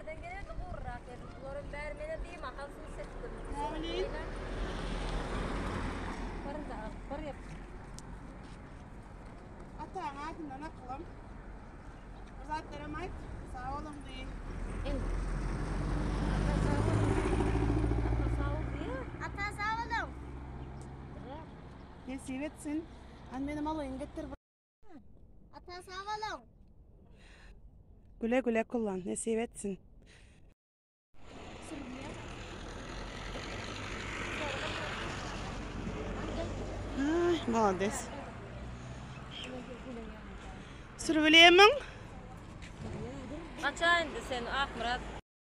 Bärden gelende gurrak ýerli. Bularyň bäri mene bimahal suw sepdim. Näbileyim? Bir da bir ýap. Ataň adyndan akylym. Bir zatlaram aýt. Sag boluň diý. Ata sag boluň. Ata sag bol diýýär. Ata sag boluň. Nesip etsin. An menem alaýyn getir. Ata sag boluň. Güle güle kullan. Nesip etsin. Ay, молодец. Sürübilýärmiň? Gaça indi sen Akmyrat.